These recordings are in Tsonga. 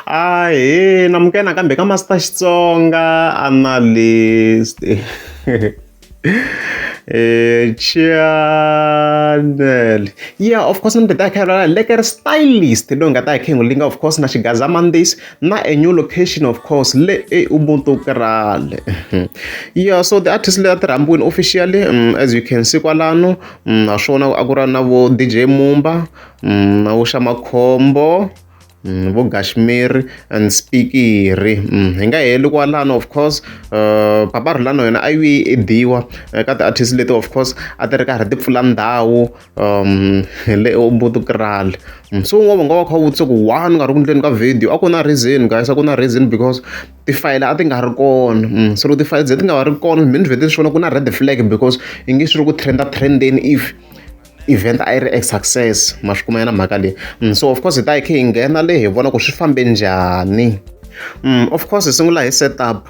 Ahee namukela nakambe ka Master Xitsonga Analyst channel yeah of course ni ta kha hi lekker stylist loyi nga ta hi kha hi n'wi linga of course na Xigaza Mondays na a new location of course le e Ubuntu Kraal yeah so the artist leyi a ti rhambiwini officially as you can see kwalano naswona a ku ri na vo D_J Mumba na vo Xa Makhombo vo Gashmir and Spikiri hi nga heli kwalano of course Papa Rhulani yena a yi ediwa eka ti-artist leti of course a ti ri karhi ti pfula ndhawu le Ubuntu Kraal so un'wana u nga va u kha u vutisa ku why ni nga ri ku endleni ka video a ku na reason guys a ku na reason because tifayele a ti nga ri kona so loko tifayele ti nga ri kona mina ni vhete ni swi vona ku na red flag because yi nge swi ri ku trend trendeni if event a yi ri a success ma swi kuma yena mhaka leyi so of course hi ta hi kha hi nghena le hi vona ku swi fambe njhani of course hi sungula hi setup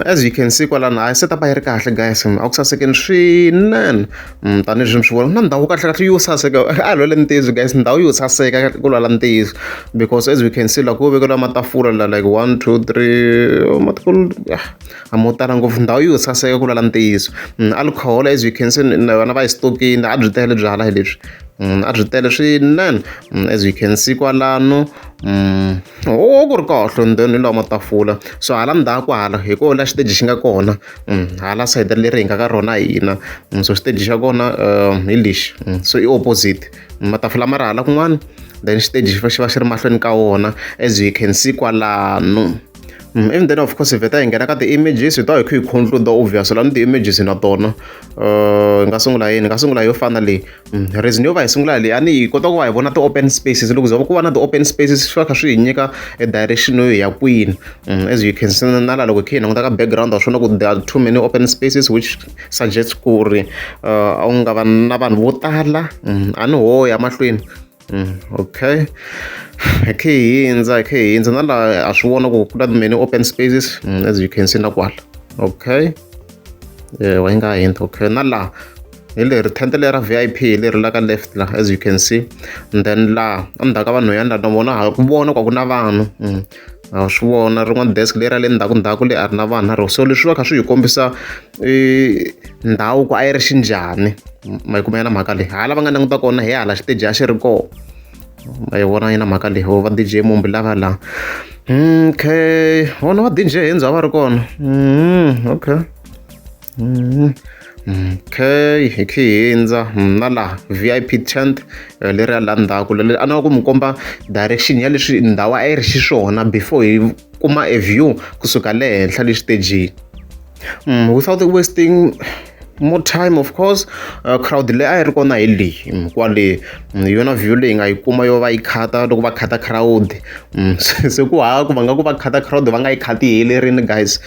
as you can see kwalano hayi setup a yi ri kahle guys a ku sasekeni swinene tanihileswi mi swi vona na ndhawu kahle kahle yo saseka a hi lwele ntiyiso guys ndhawu yo saseka ku lwela ntiyiso because as we can see la ku vekeriwa matafula la like 1 2 3 matafula a mo tala ngopfu ndhawu yo saseka ku lwela ntiyiso alcohol as you can see na yona va yi stokini a byi tele byala hi leswi a byi tele swinene as you can see kwalano o ku ri kahle and then hi lawa matafula so hala ndzhaku hala hi koho la xiteji xi nga kona hala sayiti leri hi nga ka rona hina so xiteji xa kona hi lexi so i opposite matafula ma ri hala kun'wana then xiteji xi va xi va xi ri mahlweni ka wona as you can see kwalano and then of course hi vheta hi nghena ka ti-images hi ta hi kha hi conclude obvious la ni ti-images na tona hi nga sungula yini hi nga sungula yo fana leyi reason yo va hi sungula leyi a ni hi kota ku va hi vona ti-open spaces loko za ku va na ti-open spaces swi va kha swi hi nyika e direction yo hi ya kwini as you can see na la loko hi kha hi languta ka background wa swona ku there are too many open spaces which suggests ku ri a wu nga va na vanhu vo tala a ni ho ya mahlweni okay hi kha hi hindza hi kha hi hindza na laha a swi vona ku ku na many open spaces as you can see na kwala okay wa yi nga hindza okay na laha hi leri tent leri ra V_I_P hi leri la ka left la as you can see and then laha endzhaku ka vanhu yana na vona ha ku vona ku ku na vanhu ha swi vona rin'wana desk leri ra le ndzhaku ndzhaku le a ri na vanhu na rona so leswi va kha swi hi kombisa ndhawu ku a yi ri xinjhani ma yi kuma yena mhaka leyi hala va nga languta kona hi hala xiteji a xi ri kona ma yi vona yena mhaka leyi va D_J Mumbi lava la okay vona va D_J Henzo a va ri kona okay okay hi kha hi hindza na laha V_I_P tent leri ya laha ndzhaku leri a ni lava ku mi komba direction ya leswi ndhawu a yi ri xiswona before hi kuma a view kusuka le henhla le xitejini without wasting more time of course crowd leyi a yi ri kona hi leyi kwale hi yona view leyi nga yi kuma yo va yi khata loko va khata crowd se ku hava ku va nga ku va khata crowd va nga yi khati yi helerile guys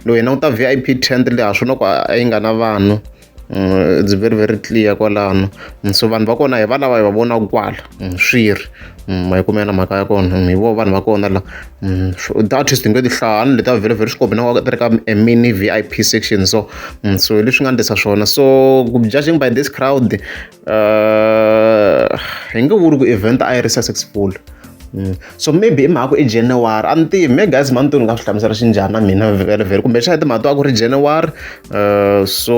loko hi languta V_I_P tent leyi ha swona ku a yi nga na vanhu it's very very clear kwalano so vanhu va kona hi va lava hi va vonaka kwala swi ri ma yi kuma na mhaka ya kona hi vo vanhu va kona la ti-artist hi nge ti hlaya ni leti very very swi na ti ri ka a mini V_I_P section so so hi leswi nga endlisa swona so judging by this crowd hi nge vuli ku event a yi ri successful so maybe i mhaka ku i January a ni tivi me guys ma ni tivi ni nga swi hlamusela xinjhani na mina vhele vhele kumbexana timhaka to a ku ri January so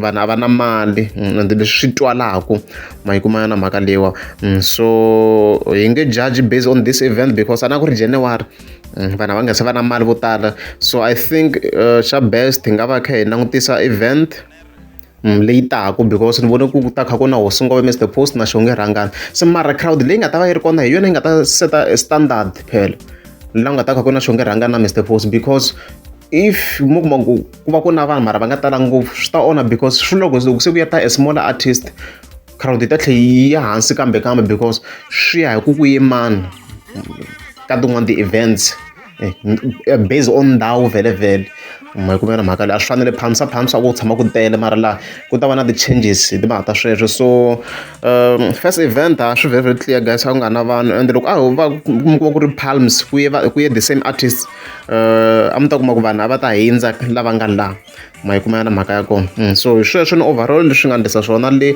vanhu a va na mali and leswi swi twalaku ma yi kuma na mhaka leyiwa so hi nge judge based on this event because a na ku ri January vanhu a va nga se va na mali vo tala so I think xa best hi nga va kha hi langutisa event leyi taku because ni vone ku ta kha ku na hosi ngove Mr Post na Xonge Rhangani se mara crowd leyi nga ta va yi ri kona hi yona yi nga ta seta standard phela la nga ta kha ku na Xonge Rhangani na Mr Post because if mo kuma ku ku va ku na vanhu mara va nga tala ngopfu swi ta onha because swi loko loko se ku ya ta a smaller artist crowd yi ta tlhela yi ya hansi kambe kambe because swi ya hi ku ku ye mani ka tin'wani ti-events based on ndhawu vhele vhele Ma yi kumela mhaka leyi a swi fanele phamisa phamisa ku tshama ku tele mara laha ku ta va na ti-changes hi timhaka ta sweswo. So first event a swi very very clear guys a ku nga na vanhu ende loko a ho va mi kuma ku ri Palms ku ye ku ye the same artist a mi ta kuma ku vanhu a va ta hindza lava nga laha. Ma yi kuma na mhaka ya kona. So hi sweswo ni overall leswi nga endlisa swona le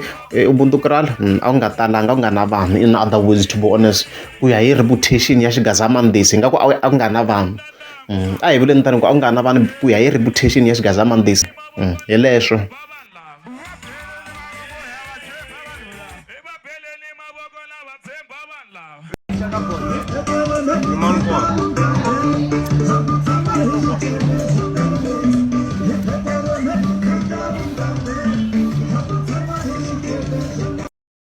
Ubuntu Kraal a ku nga talanga a ku nga na vanhu in other words to be honest ku ya hi reputation ya Xigaza Mondays ingaku a ku nga na vanhu. A hi vuleni tani ku a ku nga na vanhu ku ya hi reputation ya Xigaza Mondays hi leswo.